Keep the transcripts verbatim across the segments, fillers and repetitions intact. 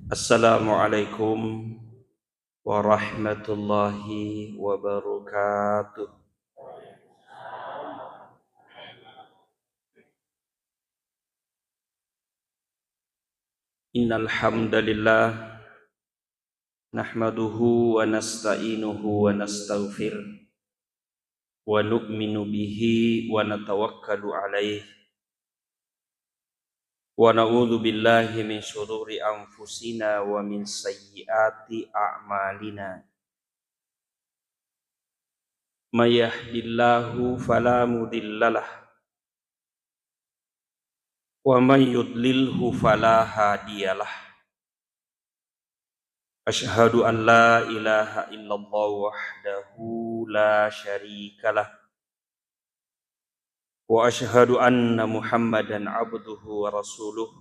Assalamualaikum warahmatullahi wabarakatuh. Innal hamdalillah, nahmaduhu wa nasta'inuhu wa nastaghfir, wa nu'minu bihi wa natawakkalu alaih, wa na'udzu billahi min syururi anfusina wa min sayyiati a'malina. May yahdillahu fala mudhillalah, wa may yudlilhu fala hadiyalah. Asyhadu an la ilaha illallah wahdahu la syarikalah, wa asyhadu anna Muhammadan abduhu wa rasuluh.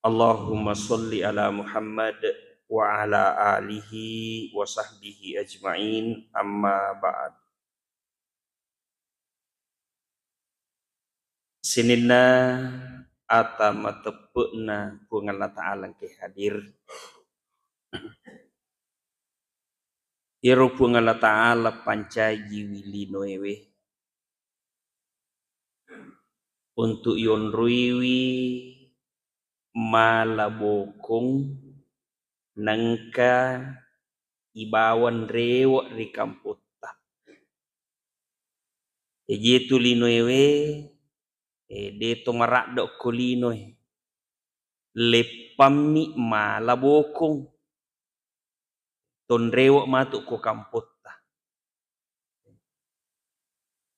Allahumma shalli ala Muhammad wa ala alihi wa sahbihi ajma'in, amma ba'd. Sininna ata mateppe'na Puang Allah Ta'ala engkae hadir. Iyaro Puang Allah Ta'ala pancajiwi linoewe untuk yonroiwi mala bokong nengka ibawang rewe' ri kampotta. Jaji tu linoewe, eh, de' to maradde' ko linoe. Leppammi mala bokong. Tonrewe' matu ko kampotta.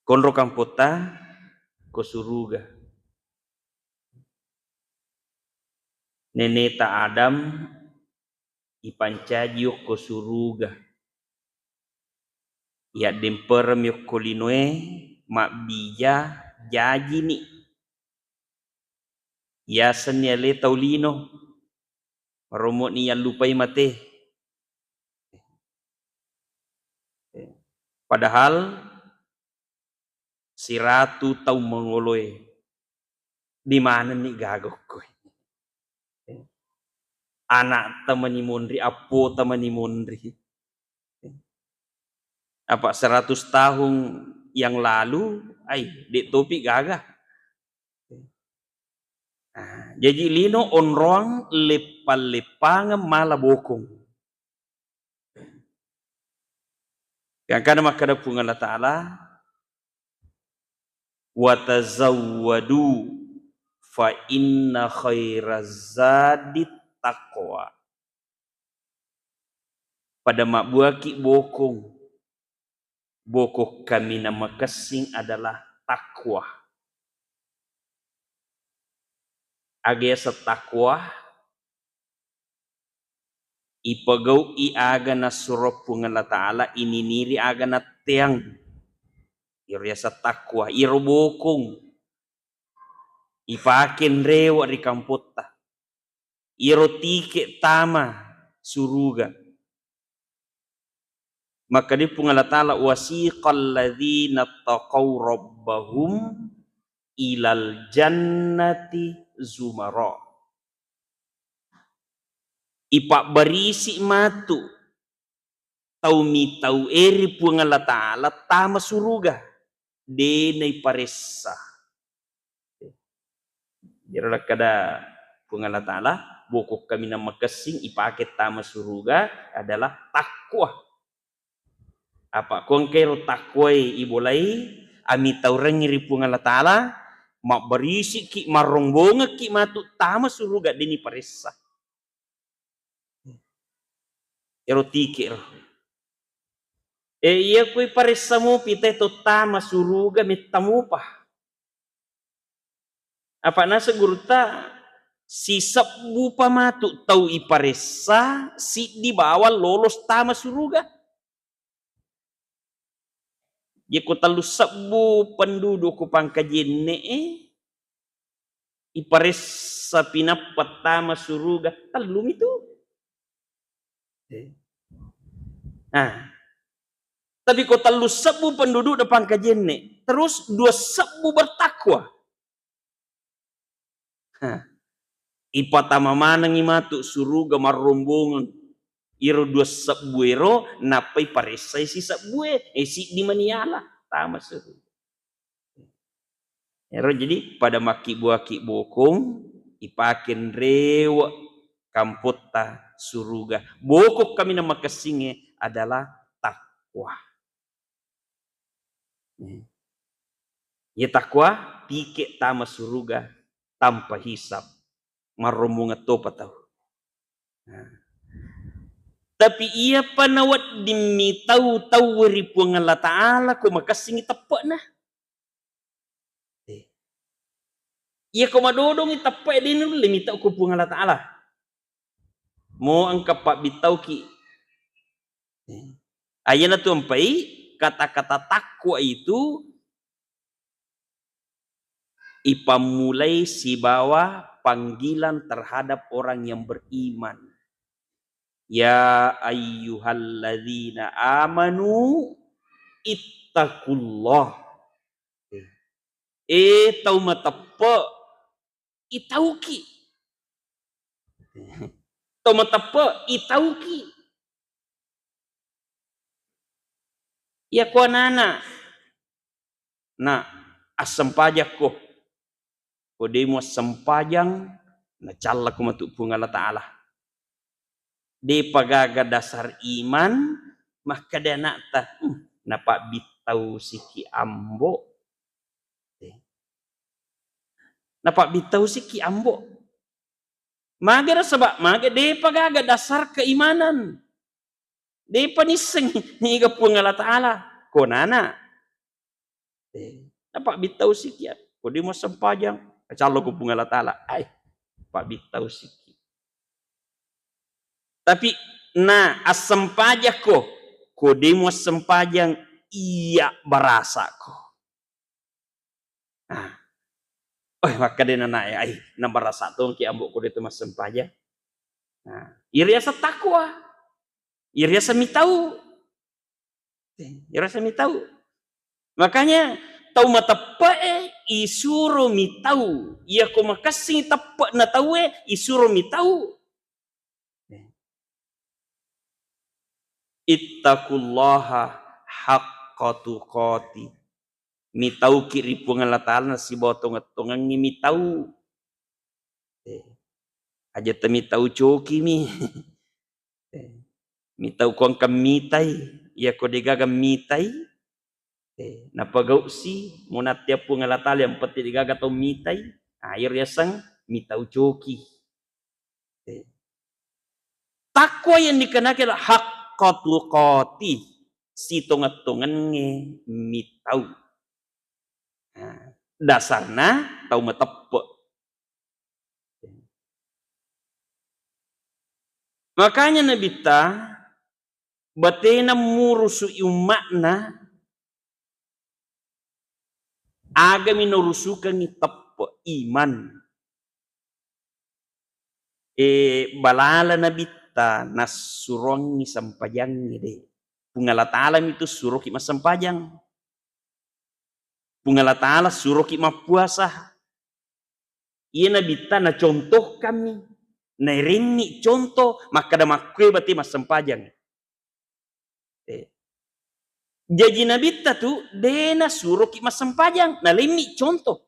Konro kampotta ko suruga. Neneta Adam ipancaji okko suruga. Yaddemperemmi okko linoe mabbija jajini. Yasenni ale tau lino, maromo'ni yallupai mate. Padahal siratu taung mangoloe, di manenni gaga okkoe. Anakta mani monri, appota mani monri. Apa seratus tahun yang lalu, ai, de' topi gaga. Ah, jaji lino onroang leppang-leppangeng mala bokong. Gangkana makkeda Puang Allah Ta'ala, "Wa tazawwadu fa inna khairaz zadit taqwa." Pada mabbuaki bokong, bokong kaminang makessing adalah takwa. Aga yaseng takwa? Ipegau'i aga nassuro Puang Allah Ta'ala, ininiri aga natteang. Iyaro yaseng takwa, iyaro bokong ipake nrewe' ri kampotta. Iyaro tike' tama suruga. Makkeda Puang Allah Ta'ala, "Wasiqal ladzina taqaw rabbahum ilal jannati zumara." Ipabbarisi matu tau mitau e ri Puang Allah Ta'ala tama suruga, de' naiparessa. Iyaro nakkeda Puang Allah Ta'ala, bokong kaminang makessing ipake tama suruga adalah takwa. Apa ko engkairo takwae ibolai, amitaurengngi ri Puang Allah Ta'ala, mabbarisiki, marrombongekki matu tama suruga, de' niparessa. Ero tike' ro. E, iya kui paressa mupi te to tama suruga metta mupa. Apa naseng gurutta, sisebbu pa matu tau iparessa, siddi bawang lolos tama suruga. Yekko tellu sebbu penduduk ko Pangkajenne e, iparessa pinappa tama suruga, tellumi tu. Eh. Nah, tapi ko tellu sebbu penduduk de Pangkajenne, terus dua sebbu bertakwa. Hah. Ipatama manengngi matu suruga marrombongeng iro dua sebbu ero, nappai paressai sisebbue, eh, siddi mani yala tama suruga. Ero jadi pada makkibbuaki bokong, ipake nrewe kampotta suruga. Bokong kaminang makessingnge adalah takwa. Iya takwa, tike tama suruga tanpa hisab, marrombongeng topa tau. Nah. Tapi iyapa nawedding mitau tau ri Puang Allah Ta'ala, ko makessingngi teppe'na. Eh. Iya ko madodongngi teppe'e, de nulle mitau ko Puang Allah Ta'ala. Mo engka pabbittauki. Eh. Ayyana tu ampai kata-kata takwa itu ipammulai sibawa panggilan terhadap orang yang beriman. Ya ayyuhalladzina amanu ittaqullah. Eh, tau mateppe, itauki. Tau mateppe, itauki. Iya ko anana, na assempajakko. Ko de muassempajang, nacallako matu Puang Allah Ta'ala. Depa gaga dasar iman, makkeda anakta, "Hmm, napabbittausiki ambo." Eh. Napabbittausiki ambo. Magero sebab mage depa gaga dasar keimanan. Depa nisseng niga Puang Allah Ta'ala. Konana. Eh, napabbittausiki ya. Ko de muassempajang, acallo ko Puang Allah Ta'ala. Ai, pabbittausiki. Tapi na assempajakko, ko de muassempajang, iya barasako. Ah. Oh, makkeda nanae, ai, nabarasa tongki ambo ko de to massempajang. Nah, iriasa takwa. Iriasa mitau. Iriasa mitau. Makanya tau mateppe'e isuro mitau. Iya ko makessing teppe'na tauwe isuro mitau. Ittaqullaha haqqa tuqati. Mitauki ri Puang Allah Ta'ala nasibawa tongeng-tongengngi mitau. Eh, aja te mitau coki mi. Eh, mitau ko engka mitai, iya ko degaga mitai, eh, napagau si, mo nattea Puang Allah Ta'ala yang penting degaga tau mitai, ah, iya riaseng mitau coki. Eh. Takwa yang dikenaki adalah haqqa tuqati, sitongeng-tongengnge mitau. Nah, dasarna tau mateppe. Makanya Nabitta batena murusu'i umma'na, agami naurusukengngi teppe, iman. Eh, balala Nabitta nassuroangngi sempajangnge de. Puang Allah Ta'ala mitu suroki massempajang. Puang Allah Ta'ala suroki mappuasa. Iya Nabitta nacontohkanni, naerenni contoh, makkeda makkue bate massempajang. Eh. Jaji Nabitta tu de nasuroki massempajang, nalemmi contoh.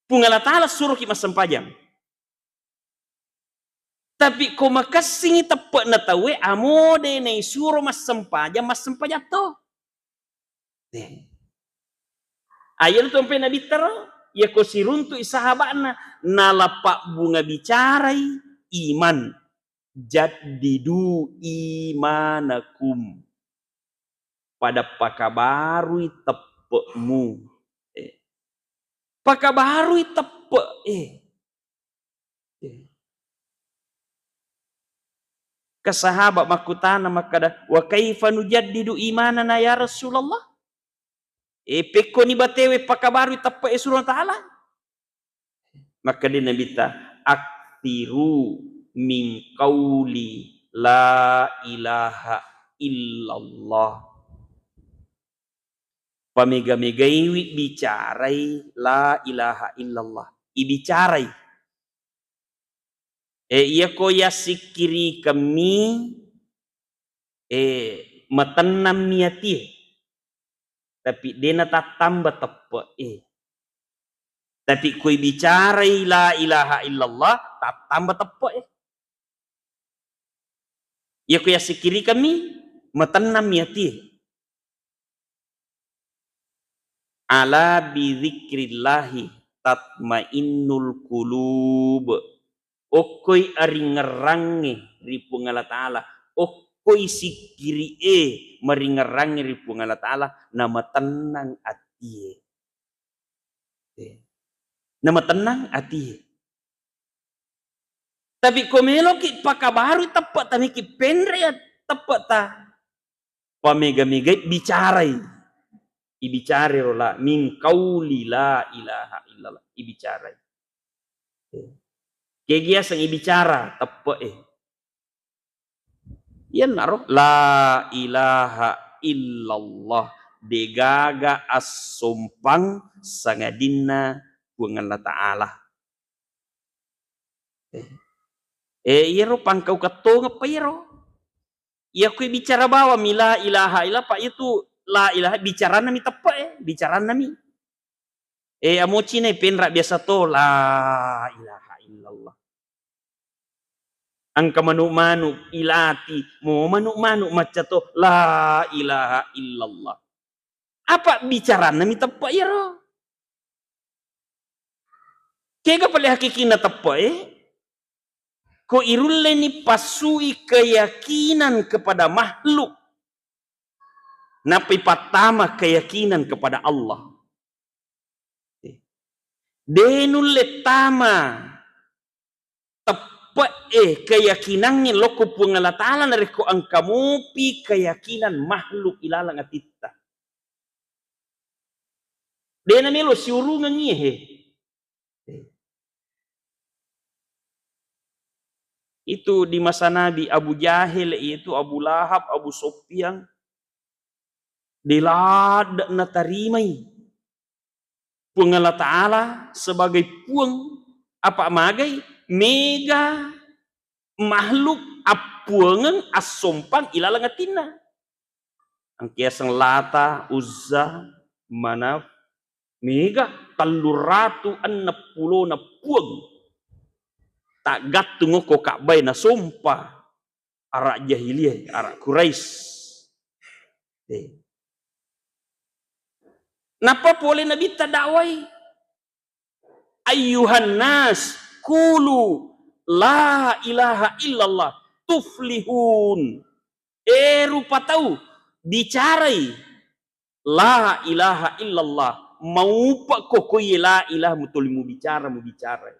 Puang Allah Ta'ala suroki massempajang. Tapi ko makessingi teppe'na tauwe, amo de naisuro massempajang, massempajang to. Eh. Aja tu ampe Nabitta ro, iya ko siruntu'i sahaba'na, nala pabbunga bicarai iman. Jaddidu imanakum. Pada pakabarui teppe'mu. Eh. Pakabarui teppe, eh. Eh. Ke sahabat makkutana makkeda, "Wa kaifa nujaddidu imanana ya Rasulullah?" Eh, pekkoni batewe pakabarui teppe e Puang Allah Ta'ala. Makkeda Nabitta, "Aktsiru min qauli la ilaha illallah." Pamega-megaiwi bicarai la ilaha illallah. Ibicarai. Eh, iyako yassikkirikemmi, eh, matennammi atie. Tapi de natattamba teppe'e. Tapi koi bicarai la ilaha illallah, tattamba teppe'e. Iyako yassikkirikemmi, matennammi atie. Ala bidzikrillahi tatmainnul qulub. Okkoi aringngerangnge ri Puang Allah Ta'ala, okkoi sikkiri'e maringngerangnge ri Puang Allah Ta'ala, namatennang atie. Eh. Namatennang atie. Tapi ko meloki pakabarui teppe'ta, miki penre' teppe'ta, pamega-megai bicarai. Ibicarai ro la, min qauli la ilaha illallah. Ibicarai. Kegiaseng ibicara teppe'e. Iyanaro la ilaha illallah, degaga assompang sangadinna Puang Allah Ta'ala. Eh, eh, iyaro pangkau kettongeng pa iyaro. Iya kui bicara bawang mi la ilaha illa, pa itu la ilaha bicaranna mi teppe'e, bicaranna mi. Eh, amocina penra biasa to, la ilaha illallah. Engka manu-manu ilati, mo manu-manu macca to, la ilaha illallah. Apa bicaranna mi teppe' iyaro? Kega pale hakikina teppe'e? Ko irulleni passui keyakinan kepada makhluk, nappa ipattama keyakinan kepada Allah. De nulle tama teppe'e keyakinangnge lokko Puang Allah Ta'ala narekko engka mopi keyakinan makhluk ilaleng atitta. De namelo siurungengngi he. Itu di masa Nabi, Abu Jahil, itu Abu Lahab, Abu Sufyan, de ladde natarimai Puang Allah Ta'ala sebagai Puang, apa magai mega makhluk appuangeng assompang ilaleng atinna. Engka yaseng Lata, Uzza, Manaf, mega tellu ratu enneng pulona puang. Taggattung okko Ka'bae nasompa ara jahiliyah, ara Quraisy. Eh. Nappa pole Nabitta dakwai, "Ayyuhan nas, qulu la ilaha illallah tuflihun." Eh, rupa tau, bicarai la ilaha illallah, maupe'ko ko iye la ilaha mutoli mubicara, mubicara.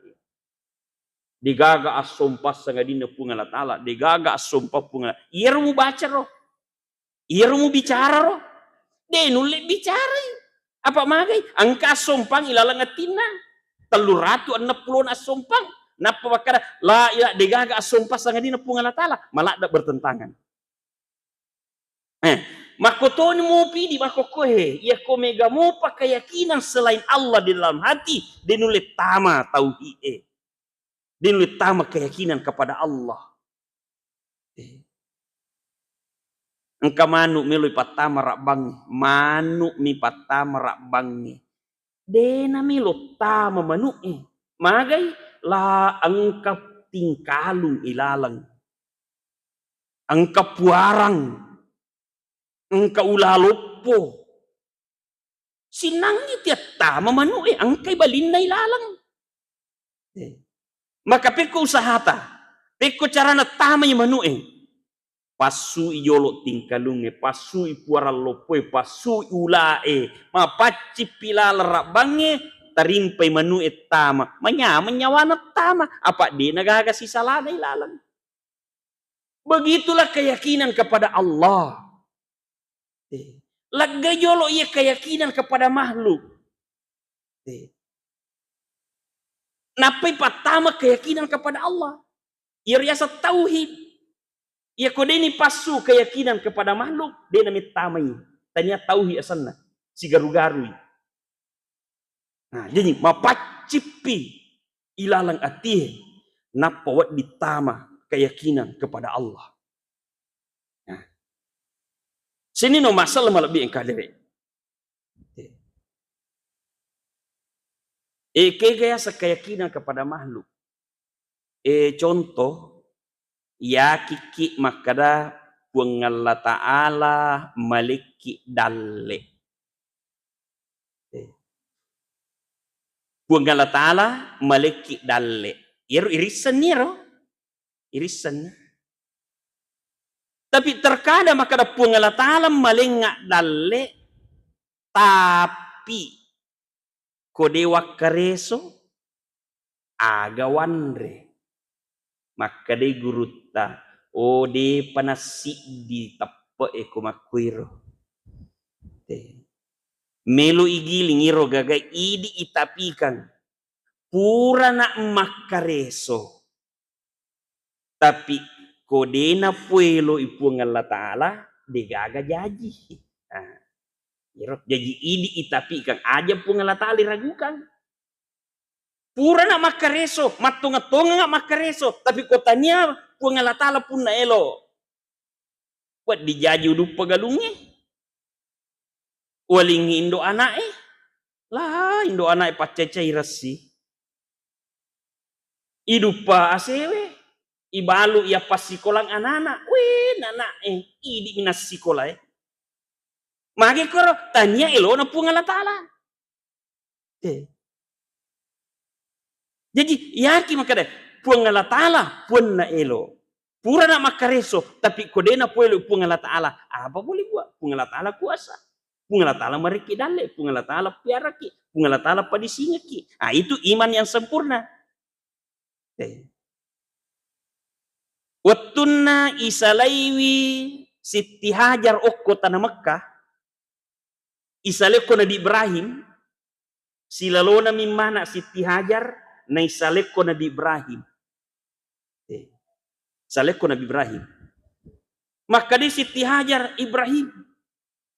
Degaga assompang sangadinna Puang Allah Ta'ala, degaga assompang Puang Allah. Iyaro mubaca ro. Iyaro mubicara ro. De nulle bicarai. Apa magai? Engka assompang ilaleng atinna. Tellu ratu enneng pulona assompang. Nappa makkada, la ila-, degaga assompang sangadinna Puang Allah Ta'ala. Maladde bertentangan. Eh, makkotoni mopi di makkokkoe, iyako mega mopa keyakinan selain Allah di dalam hati, de nulle tama tauhid e. De nulle tama keyakinan kepada Allah. Eh. Engka manu melo ipattama rabbangnge, manu mi pattama rabbangnge. De namelo tama manu e. Magai la engka tingkalung ilaleng. Engka puarang, engka ula loppo. Sinangngi tiattama manu'e, engkai balinna ilaleng. Eh. Maka pekko usahata, pekko carana tamai manu'e, passui jolo tingkalungnge, passui puarang loppoe, passui ulae, mapaccippi laleng rabbangnge, tarimpai manu'e tama, manyameng nyawana tama, apa de nagaga sisalana ilaleng. Begitulah keyakinan kepada Allah. Eh, laggai jolo iya keyakinan kepada makhluk. Eh. Nappai pattama keyakinan kepada Allah. Iya riaseng tauhid. Iya ko deni passu keyakinan kepada makhluk, de namettamai. Tania tauhid asenna. Sigaru-garui. Nah, jadi mapaccippi ilaleng atie. nappa wedding tama keyakinan kepada Allah. Nah. Sininna masalah malebbi engka dere. Eh, kega yaseng keyakinan kepada makhluk. Eh, contoh, yakikki makkeda Puang Allah Ta'ala malekki dalle. Eh. Puang Allah Ta'ala malekki dalle. Iyaro irissenni ro. Irissenni. Tapi terkadang makkeda Puang Allah Ta'ala malengnga dalle, tapi ko de wakkareso, aga wanre. Makkedai gurutta, "Oh, depa nassiddi teppe'e ko makkuiro." Eh. Melo igiling iro gaga idi itapikang. Purana makkareso. Tapi ko de napoeloi Puang Allah Ta'ala, degaga jaji. Nah, iro jaji idi itapikang aja Puang Allah Ta'ala iragukang. Purana makkareso, mattonga-tonganga makkareso, tapi ko tania Puang Allah Ta'ala punna elo, wedding jaji uduppa galungnge. Walingngi indo ana'e. Lah, indo ana'e paccai-cai ressi. Iduppa asewe, ibalu iya passikolang anana. Weh, nana'e, idi minassikolae. Mage koro, tania elona Puang Allah Ta'ala. Eh. Jaji, yaki makkeda, Puang Allah Ta'ala, Puanna elo. Purana makkareso, tapi ko de napoelo Puang Allah Ta'ala, apa boleh buat? Puang Allah Ta'ala kuasa. Puang Allah Ta'ala marekki dalle, Puang Allah Ta'ala piaraki, Puang Allah Ta'ala padisingekki. Ah, itu iman yang sempurna. Eh. Wettunna isalaiwi Sitti Hajar okko tana Mekkah, isalekko Nabi Ibrahim, silalona mimmana Sitti Hajar, naisalekko Nabi Ibrahim. Eh, salekko Nabi Ibrahim. Makkadai Sitti Hajar, "Ibrahim,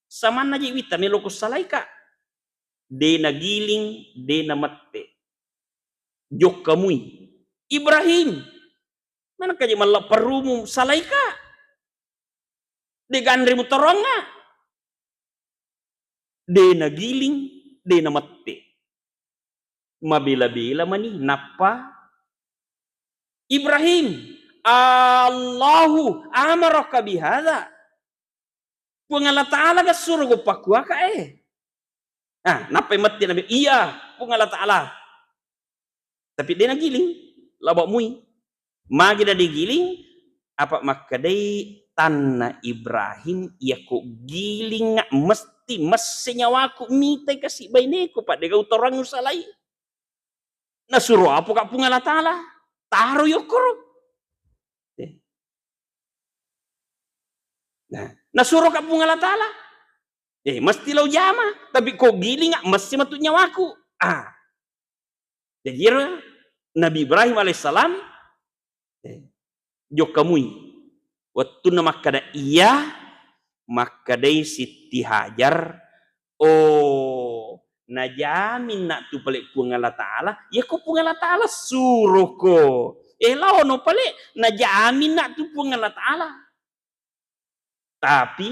samanna je witta meloko salaika?" De nagiling, de namette. Jokka mui. "Ibrahim, manakka je mallapparumu salaika? De ganre mutoroangnga?" De nagiling, de namette. Mabela-bela mani, nappa, "Ibrahim, Allahu amaraka bihadza?" Puang Allah Ta'ala ga suro go pakkuaka e? Ah, nappa matti Nabi, "Iya, Puang Allah Ta'ala." Tapi de nagiling, laba mui. Magi na digiling, apa makkedai tanna Ibrahim, "Iyako gilingnga mesti messe nyawaku mitai kasi baineku, pa dega utorang usalai." Nasuro apoka Puang Allah Ta'ala? Taro yokkoro. Eh. Nah, nasuro ka Puang Allah Ta'ala? Eh, mesti lau jama, tapi ko gilingnga mesti matu nyawaku. Ah. Jadi ero Nabi Ibrahim alaihissalam, eh, jokka mui. Wettunna makkada iya, makkedai Sitti Hajar, "Oh, najaminna tu pale Puang Allah Ta'ala, iyako Puang Allah Ta'ala suroko. Eh, laono pale, najaminna tu Puang Allah Ta'ala." Tapi,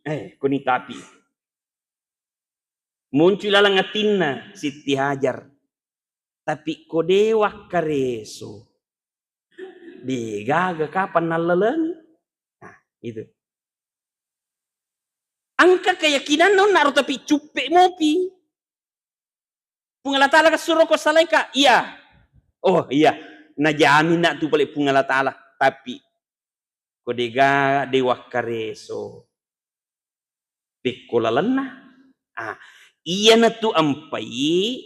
eh, koni tapi. Muncul laleng atinna Sitti Hajar. Tapi ko de wakkareso, de gaga kapang nallalengi. Nah, itu. Engka keyakinanna onnaro tapi cuppe mopi. Puang Allah Ta'ala kassuroko salaika? Iya. Oh, iya. Najaminna tu pale Puang Allah Ta'ala. Tapi ko dega de wakkareso, pekko lalenna. Ah, iyanatu ampai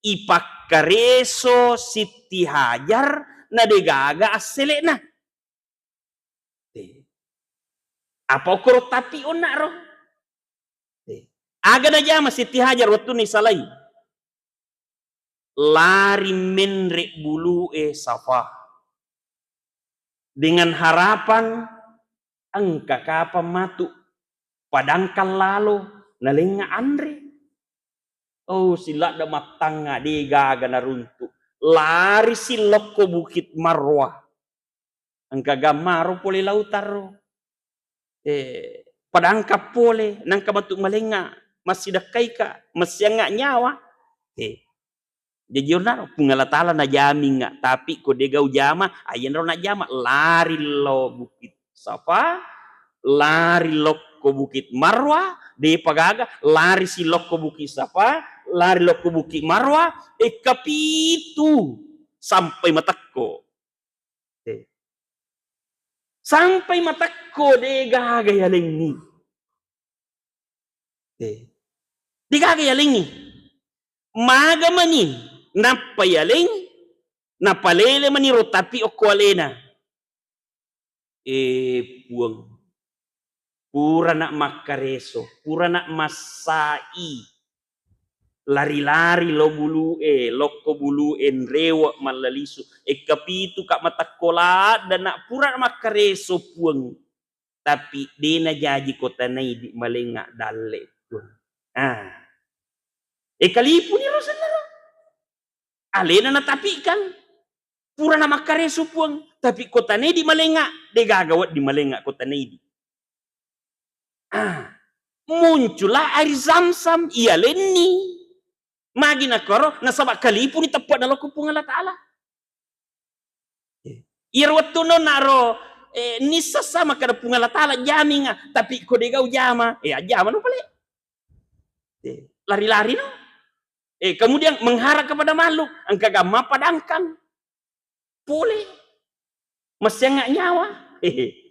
ipakkareso Sitti Hajar na degaga assele'na. Eh. Apa okkoro tapi onna ro? Eh. Aga najama Sitti Hajar wettunna isalai? Lari menre bulu'e Safa. Dengan harapan engka kapang matu padangkang lalo nalengnga anre. Oh, siladda mattangnga, de gaga naruntu. Larisi lokko Bukit Marwah. Engka gammaro pole lautan ro. Eh, padangka pole, nangka matu malengnga, massidekkaika, massiangnga nyawa. Eh, jaji onnaro, Puang Allah Ta'ala najamingnga, tapi ko dega ujama, ayenro najama, lari lo Bukit Safa, lari lokko Bukit Marwah, depa gaga, larisi lokko Bukit Safa, lari lokko Bukit Marwah, e kapitu sampai matekko. Eh. Sampai matekko de gaga yalengngi. Eh. De gaga yalengngi. Maga mani nappa yaleng, napalele mani ro tapi okko alena. Eh, Puang. Purana makkareso, purana massai. Lari-lari lo bulu'e, lokko bulu'e nrewe mallalisu. E kapitu ka matekko ladde na pura makkareso, Puang. Tapi de najaji kota Naidi malengnga dalle, Puang. Ah. E kalipuni ro sennaro. Alena natapi'kang. Purana makkareso, Puang, tapi kota Naidi malengnga, de gaga wedding malengnga kota Naidi. Ah, muncullah air Zamzam, iyalenni. Magi nakkoro, nasaba kalipuni teppe'na lokko Puang Allah Ta'ala. Iyaro wettunna onnaro, eh, nissessa makkeda Puang Allah Ta'ala jamingnga, tapi ko de gaga ujama, eh, ajjama no pale. Eh, lari-lari no. Eh, kemudian mengharap kepada makhluk, engka gamma padangkang. Pole. Massiangnga nyawa.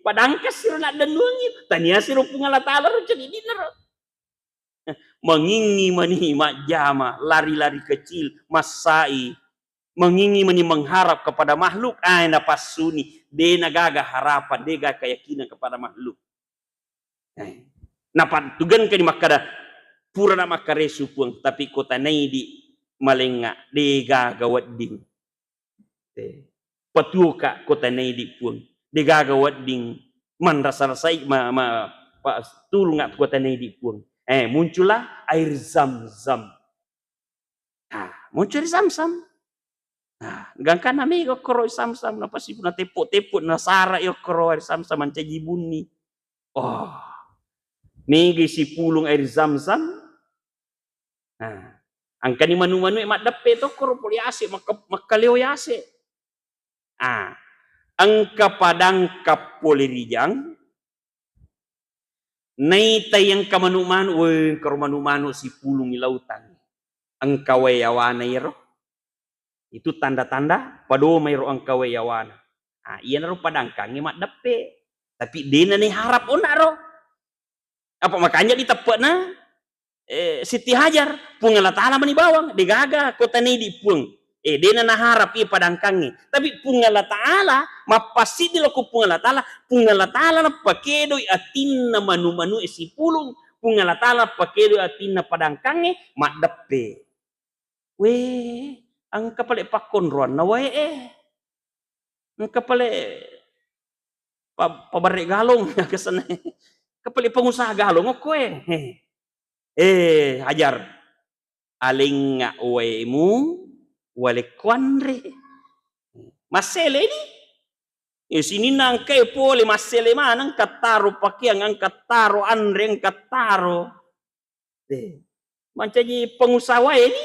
Padangkang siro naddennuangngi, tania siro Puang Allah Ta'ala ro cedidinna ro. Mangingngi mani majjama, lari-lari kecil, massai. Mangingngi mani mengharap kepada makhluk, ah, napassuni. De nagaga harapan, de gaga keyakinan kepada makhluk. Eh, napattugengkani makkeda, purana makkareso, Puang, tapi kota Naidi malengnga, de gaga wedding. Eh, patuoka kota Naidi, Puang. De gaga wedding manrasa-rasai, ma-, ma-, pa-, tulunga kota Naidi, Puang. Eh, muncullah air Zamzam. Ah, muncul ri Zamzam. Ah, gangkanna mega okkoro ri Zamzam, napasipu natepo-tepo, nasara i okkoro air Zamzam mancaji bunni. Oh, mega sipulung air Zamzam. Ah, engkani manu-manue maddeppe to okkoro pole yase, makka-, makkaleo yase. Ah, engka padangka pole rijang, naitai engka manu-manu, woi, engka ro manu-manu sipulung i lautan. Engka wae yawana iyaro. Itu tanda-tanda padomai ro engka wae yawana. Ah, iyanaro padangkangnge maddeppe. Tapi dena naiharap onna ro. Apa makanja diteppe'na, eh, Siti Hajar, Puang Allah Ta'ala mani bawang, de gaga kota Naidi, Puang. Eh, dena naharap iya padangkangnge. Tapi Puang Allah Ta'ala, mappassiddi lokko Puang Allah Ta'ala, Puang Allah Ta'ala nappakedoi atinna manu-manue sipulung, Puang Allah Ta'ala nappakedoi atinna padangkangnge maddeppe. Weh, engka pale pakkonroanna wae e. Engka pale pa-, pabarre galong, kesana. Engka pale pengusaha galong okko e. Eh, Hajar. Alengnga waemu, walekko anre. Massele ni. Eh, sininna engka e pole, massele maneng, engka taro pakeang, engka taro anre, engka taro. Eh, mancaji pengusaha wae ni.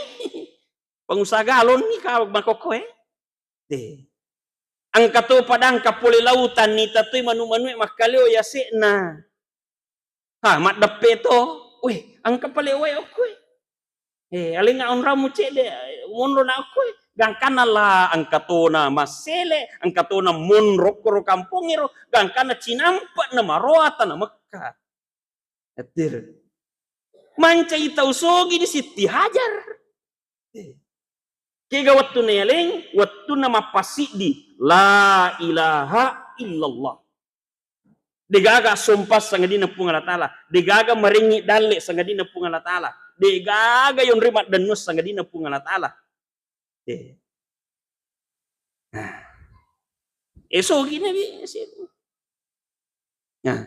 Pengusaha galon ni ka makokko e. Eh. Engka to padangka pole lautan, nita toi manu-manue makkaleo yase'na. Ha, maddeppe to. Weh, engka pale wae okko e. Eh, alengnga onrang mu cedde, monro na okko e. Gangkanna la engka tona massele, engka tona monro koro kampongnge ro, gangkanna cinampe' na maroa tana Mekka. Attir. Mancaji tau sogi ni Sitti Hajar. Eh. Kega wettunna yaleng, wettunna mappassiddi, la ilaha illallah. Degaga sompa sangadinna Puang Allah Ta'ala. Degaga marengngi dalle sangadinna Puang Allah Ta'ala. Degaga yonroi maddennu sangadinna Puang Allah Ta'ala. Eh. Nah. Esogi Nabi. Nah.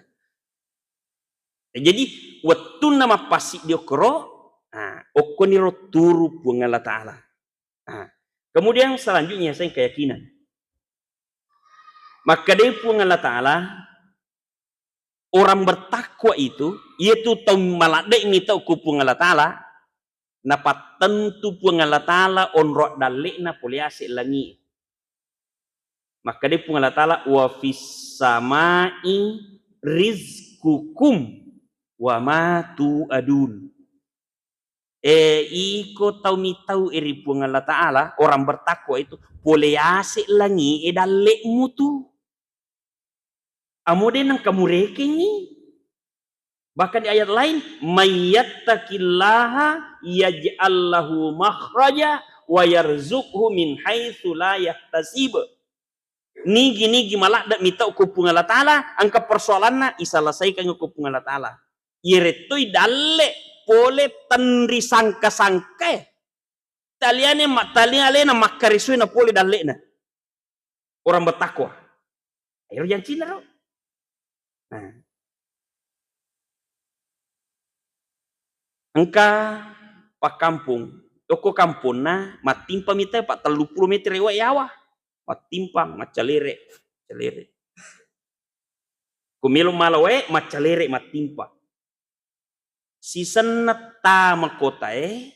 Jadi, wettunna mappassiddi okkoro, nah, okkoniro turu Puang Allah Ta'ala. Nah, Kemudian selanjutnya saya keyakinan. Makkedai Puang Allah Ta'ala, orang bertakwa itu, iyatu tau maladde'i mitau ku Puang Allah Ta'ala, napattentu Puang Allah Ta'ala onrong dalle'na pole ase' langi'. Makkedai Puang Allah Ta'ala, "Wa fis sama'i rizqukum wa ma tu'adun." Eh, iko tau mitau ri Puang Allah Ta'ala, orang bertakwa itu, pole ase' langi' e dalle'mu tu. Amo de' nengka murekengngi. Bahkan di ayat lain, "May yattaqillaha yaj'al lahu makhraja wa yarzuqhu min haitsu la yahtasib." Nigi-nigi maladde' mitau ku Puang Allah Ta'ala, engka persoalanna, iselesaikan ku Puang Allah Ta'ala. Iyarettoi dalle' pole tenri sangka-sangkae. Taliane ma-, tali alena makkarisui na pole dalle'na. Orang bertakwa. Ero jancinna ro. Nah. Engka pakkampong. Okko kamponna mattimpa mita pa telluppulo meter ewa yawa. Mattimpang, maccalere, maccalere. Ko melo mala wae, maccalere mattimpa. Sisenna tama kotae,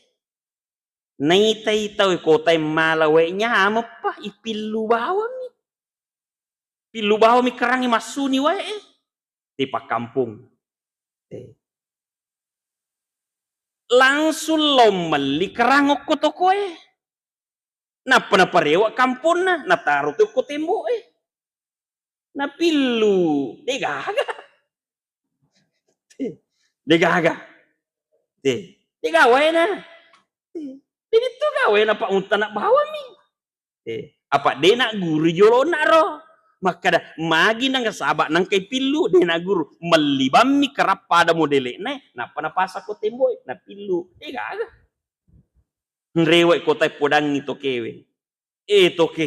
naitai tau kotae mala wae nyameppa, ipillu bawammi. Pillu bawammi kerangnge massuni wae. Te pakkampong. Te. Langsung lao melli kerang okko tokoe. Nappa naparewa kamponna, nataro tu okko tembo'e. Napillu, degaga. Degaga. De, degaga waena. De, de tu gawaena pa untana bawammi. Eh, apa de' nagguru jolona ro. Makkeda, magi nang saba' nangkai pillu, de' nagguru. Melli bammi kerang pada modele'na, nappa napasang ko tembo'e, napillu. Degaga. Nrewe' kotae podangngi tokewe. Eh, toke.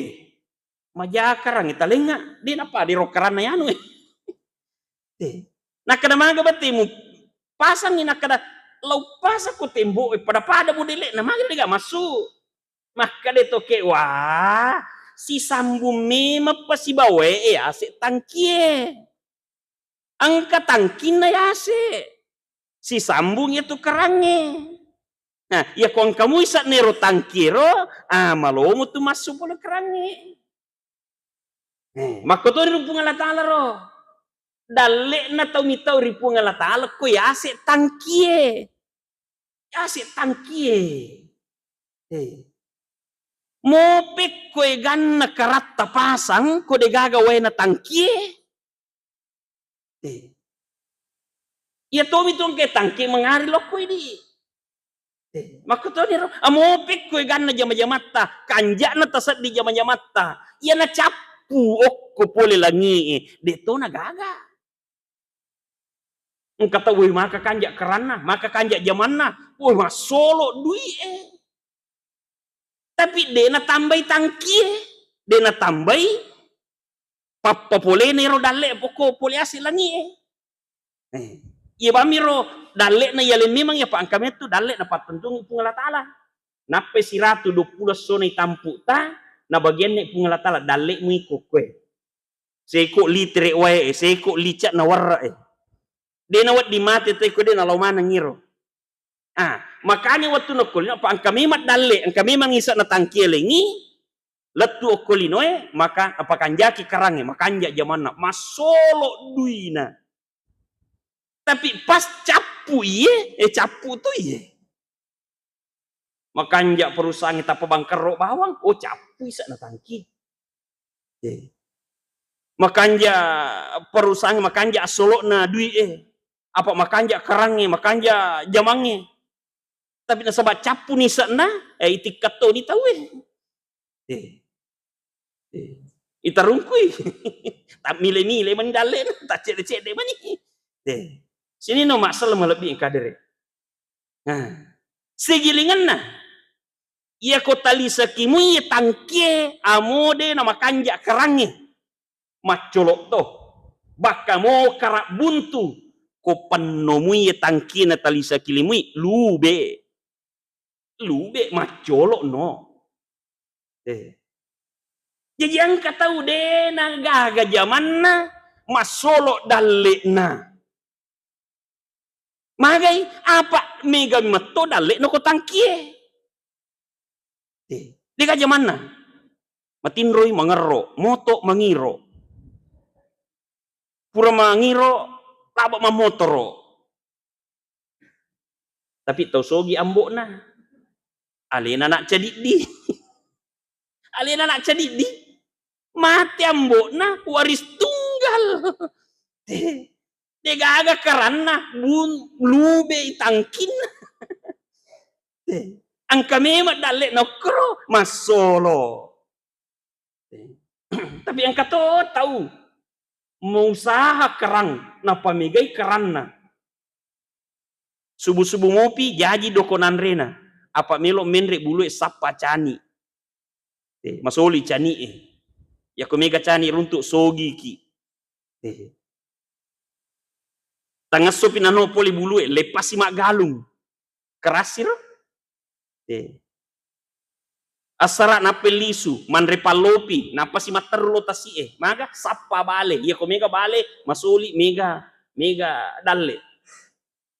Majakarang talengnga, de' napada ro keranna yanu, eh. Eh. Nakkeda maga battemu, pasangngi, nakkeda, lao pasang ko tembo'e, pada-pada modele'na, maga degaga massu. Makkeda toke, wah, sisambung memang pa sibawae ase' tangkie. Engka tangkinna yase'. Sisambung iyatu kerangnge. Nah, iya ko engka mui sa'nero tangkiero, ah, malomo tu massu pole kerangnge. Eh, makkotoni ri Puang Allah Ta'ala ro. Dalle'na tau mitau ri Puang Allah Ta'ala ko yase' tangkie. Yase' tangkie. Eh. Mopekko eganna karatta pasang ko degaga waena tangkie. Eh. Iya tomi tu engka tangkie mengari lokko idi. Eh, makkotoni ro, amopekko eganna jama-jamatta, kanja'na taseddi jama-jamatta. Iyana cappu okko pole langi'e, de' to nagaga. Engka tau, woi, maka kanja' keranna, maka kanja' jamanna, woi, massolo' dui'e. Tapi de' natambai tangkie, de' natambai pappapolena ero dalle' pokko pole ase' langi'e. Eh, iya bammi ro dalle'na yaleng memang iya pa engka mettu dalle' napattentungi Puang Allah Ta'ala. Nappai siratu duappulo essona itampu'ta, nabagianni Puang Allah Ta'ala, dalle'mu iko koe. Seko' litere' wae e, seko' lica' na warra' e. De' nawedding mate tau ko de' nalao maneng iro. Ah, makanya wettu nokko lino, apa engka memang dalle', engka memang isa' na tangkie lengngi, lettu okko linoe, maka apa kanjaki kerangnge, makanja' jamanna, massolo' duina. Tapi pas cappu iye, eh, cappu tu iye. Makanja' perusahaangnge tappa bangkerro bawang, oh, cappu isa' na tangkie. Eh. Makanja' perusahaangnge, makanja' assolo'na dui'e. Apa makanja' kerangnge, makanja' jamangnge. Tapi nasaba' cappu ni isa'na, eh, itikka toni tauwe. Eh. Eh. Itarungkui. Tammile-mile mani dalle'na, taccedde-cedde mani. Eh. Sininna massala malebbi engka dere. Nah, sigilingenna, iyako talisaki mui tangkie, amo de' namakanja' kerangnge, maccolo' to. Bakka mo kara' buntu, ko penno mui tangkie natalisaki limui, lube. Lube, maccolo' no. Eh. Jaji engka tau de' nagaga jamanna massolo dalle'na. Magai, apa' mega metto dalle'na ko tangkie. Eh, de' gaga jamanna. Matinroi mangerro, moto mangiro. Pura mangiro, laba mammotoro. Tapi tau sogi ambo'na. Alena anak cadiddi. Alena anak cadiddi. Mate ambo'na, waris tunggal. De', de' gaga karanna, bun-, lubei tangkinna. De', engka memang dalle'na okkoro, massolo. Tapi engka to tau mausaha kerang, napamegai keranna. Subu-subu mopi jaji doko nanrena, apa' melo menre' bulue sappa cani'. Eh, masoli cani'e. Yako mega cani' runtu' sogiki. Eh. Tangassopi nano pole bulue, leppasi maggalung. Kerasiro? Eh. Assara' nappa lisu, manre pallopi, nappasi matteru lo tasi'e. Maga? Sappa bale. Yako mega bale, masoli mega, mega dalle'.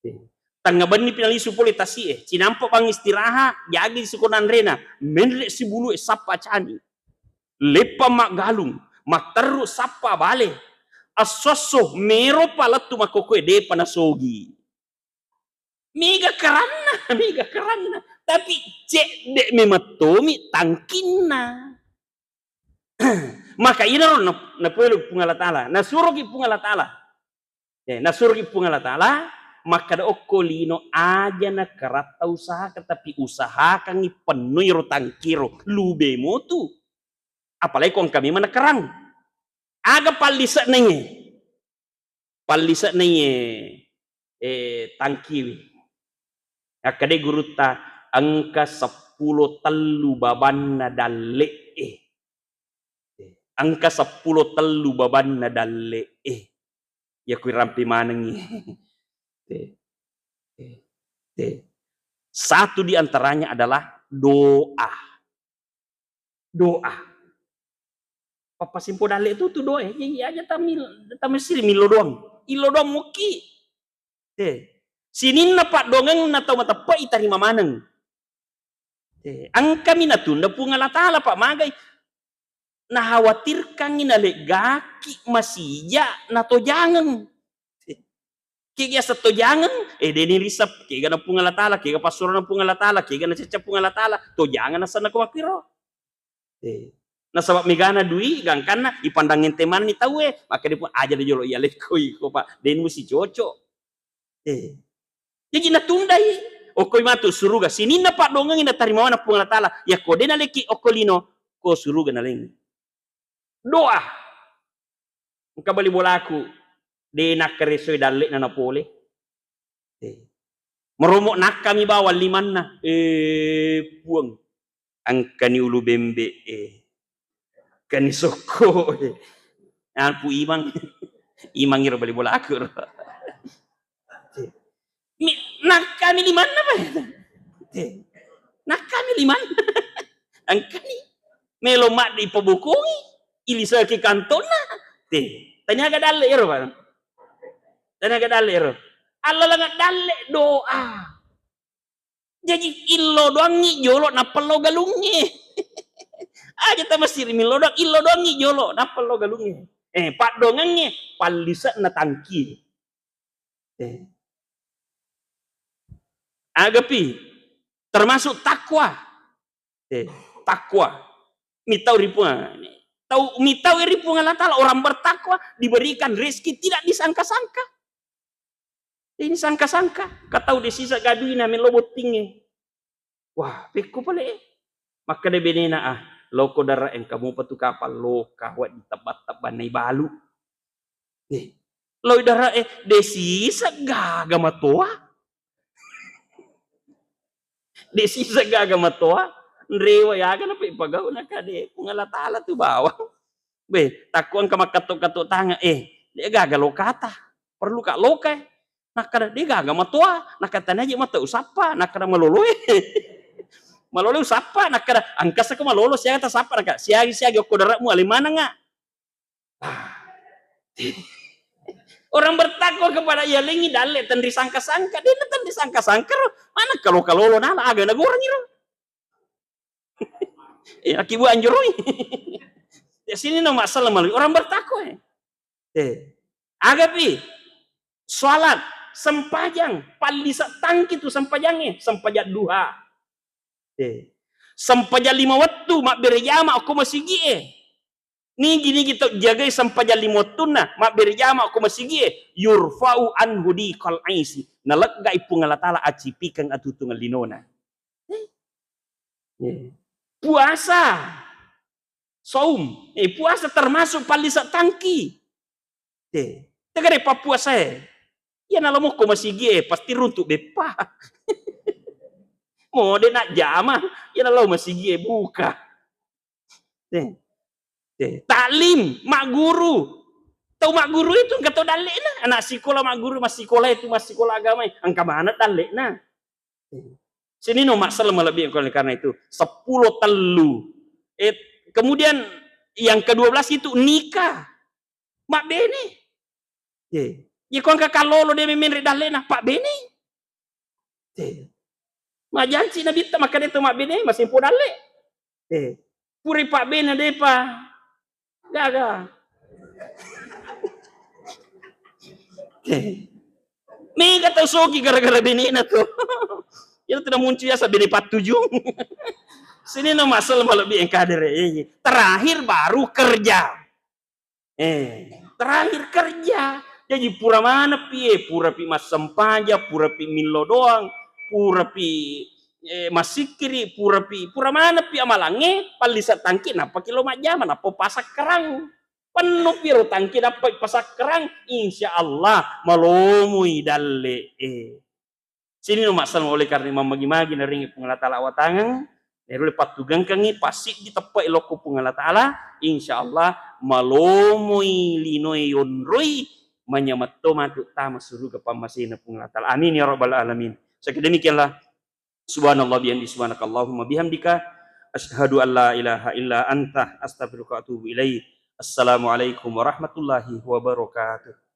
Eh. Tengnga benni pi nalisu pole tasi'e. Cinampa bang istirahat, jagi siko nanrena. Menre' si bulue sappa cani'. Leppa maggalung, matteru sappa bale. Esso-esso mero palettu makkokkoe de'pa nasogi. Mega karanna, mega karanna. Tapi cedde' memettomi tangkinna. Maka inaro na-, napoelo Puang Allah Ta'ala, nasuroki Puang Allah Ta'ala. Eh, nasuroki Puang Allah Ta'ala, makkada okko lino aja nakaratta usaha, tapi usahakangngi pennoi ro tangkiro, lube motu. Apalagi ko engka memang nakerang. Aga pallise'na iye? Pallise'na iye, eh, tangkiwi. Akkadai gurutta, engka seppulo tellu babanna dalle'e. Engka seppulo tellu babanna dalle'e. Iya kuirampe manengngi. Te. Te. Te. Satu di antaranya adalah doa. Doa. Pappasimpo dalle' tu, tu doa, eh. Jadi aja tamil-, tamesiri millo doang. Illo doang mukki. Eh. Sininna paddoangeng na tau mateppe' itarima maneng. Eh, engkami natunda Puang Allah Ta'ala, Pak, magai. Nakhawatirkangngi naleggaki masija natojangeng. Eh, kega yaseng tojangeng, eh, deni risep, kega na Puang Allah Ta'ala, kega passurana Puang Allah Ta'ala, kega nacecca Puang Allah Ta'ala, tojangeng nasenna ko makkiro. Eh, nasaba megana dui, gangkanna ipandang enteng manenni tauwe, makkeda Puang, aja de jolo iya lekkoi ko, Pak, deni musi cocok. Eh. Jaji natundai, okkoi matu suruga. Sininna paddoangengngi natarima maneng Puang Allah Ta'ala. Yakko de naleki okko lino, ko suruga nalengngi. Doa. Engka bali bolaku, de nakkaresoi dalle'na napole. Eh. Meromo nakkami bawang limanna. Eh, Puang. Engkani ulu bembe e, engkani sokko e. Aku imang, imang iro bali bolaku ro. Mi-, nakkami limanna, Pak. Nakkami limanna. Engkani melo madde ipabokongi, iliseki kantonna. Te, taniaga dalle ero, Pak. Taniaga dalle ero. Allalenga dalle doa. Jaji, illo doangngi jolo nappa lao galungnge. Aja tamesiri millo doang, illo doangngi jolo nappa lao galungnge. Eh, paddoangengnge, pallise'na tangki. Eh. Agapi, termasuk takwa. Eh, takwa. Mitau ri Puang. Tau mitau ri Puang Allah Ta'ala, orang bertakwa diberikan rezeki tidak disangka-sangka. Ini sangka-sangka, katau de sisa gaduina melo bottingnge. Wah, pekko pale e. Makkeda benena, ah, loko dara engka mupa tu kapal loka, wa ditebba-tebba nai balu. Eh, loi dara e, de sisa gaga matoa. De sisa gaga matoa, nrewa yaga nape pagau nakade Puang Allah Ta'ala tu bawang. Be, takko engka makkatto-katto tangan, eh, de gaga lokata. Perlu ka loka e. Nakkada, de gaga matoa, nakkada tania je mata usappa, nakkada maloloe. Malolo usappa, nakkeda, "Engka sako malolo siaga tasappa?" Nakkeda, "Siagi-siagi okko dare'mu ale manengnga." Ah. Orang bertakwa kepada yalengngi dalle tenri sangka-sangka, dena tenri sangka-sangka ro. Mana kalo-kalolo nala aga nagoreng iro. Eh, aki bu anjuroi. Ya sini no masalah malu orang bertakwa. Eh. Agapi salat, sempajang, pallisa tangki tu sempajangnge, sempajang duha. Eh. Sempajang lima wettu mabbere jama ko masigi'e. Nigi-nigi tau jagai sempajang lima wettunna mabbere jama ko masigi'e, yurfa'u anhu diqal aisi. Naleggai Puang Allah Taala acipikeng atutungan linona. Eh. Eh. Puasa. Saum. Eh, puasa termasuk pallisa tangki. Eh, tegare pappuasae. Iya nalo mokko masigi'e, pasti runtu beppa. Mode najjama, iya nalo masigi'e buka. Eh. Eh, taklim, magguru. Tau magguru itu engka tau dalle'na. Anak sikola magguru, massikola itu, massikola agama, engka maneng dalle'na. Sini no masalah malebbi, oleh karena itu, sepuluh tellu. Eh, kemudian yang kedua belas itu nikah. Mabbene. Ye. Ye ko engka kallolo de memenre dalle'na, pabbene. Ye. Majanci Nabitta makkeda to mabbene, masempo dalle. Eh, pura pabbene depa. Gaga. Eh. Mega tau sogi gara-gara benena to. Iyaro tu namuncu yasa bene pattujung. Sini no masalah malebbi engka dere. Iya, iya. Terakhir baru kerja. Eh, terakhir kerja. Jaji pura maneppi, eh, purapi massempaja, purapi millo doang, purapi, eh, massikkiri, purapi, pura maneppi amalangnge, pallisa tangki, nappaki lo majjama, nappa pasakkarang. Pennupi ro tangki, nappa pasakkarang, insya Allah malomoi dalle, eh. Sini no masalah oleh karena mammagi-magi naringi Puang Allah Taala awatangeng, narulle pattugengkengi, passiddi teppe lokko Puang Allah Taala, insya Allah malomoi linoe yonroi, manyametto matu tama suruga pammasena Puang Allah Taala. Amin ya rabbal alamin. Sekedemikianlah. Subhanallah bihamdi, subhanakallahumma bihamdika, asyhadu an la ilaha illa anta, astaghfiruka wa atubu ilaik. Assalamualaikum warahmatullahi wabarakatuh.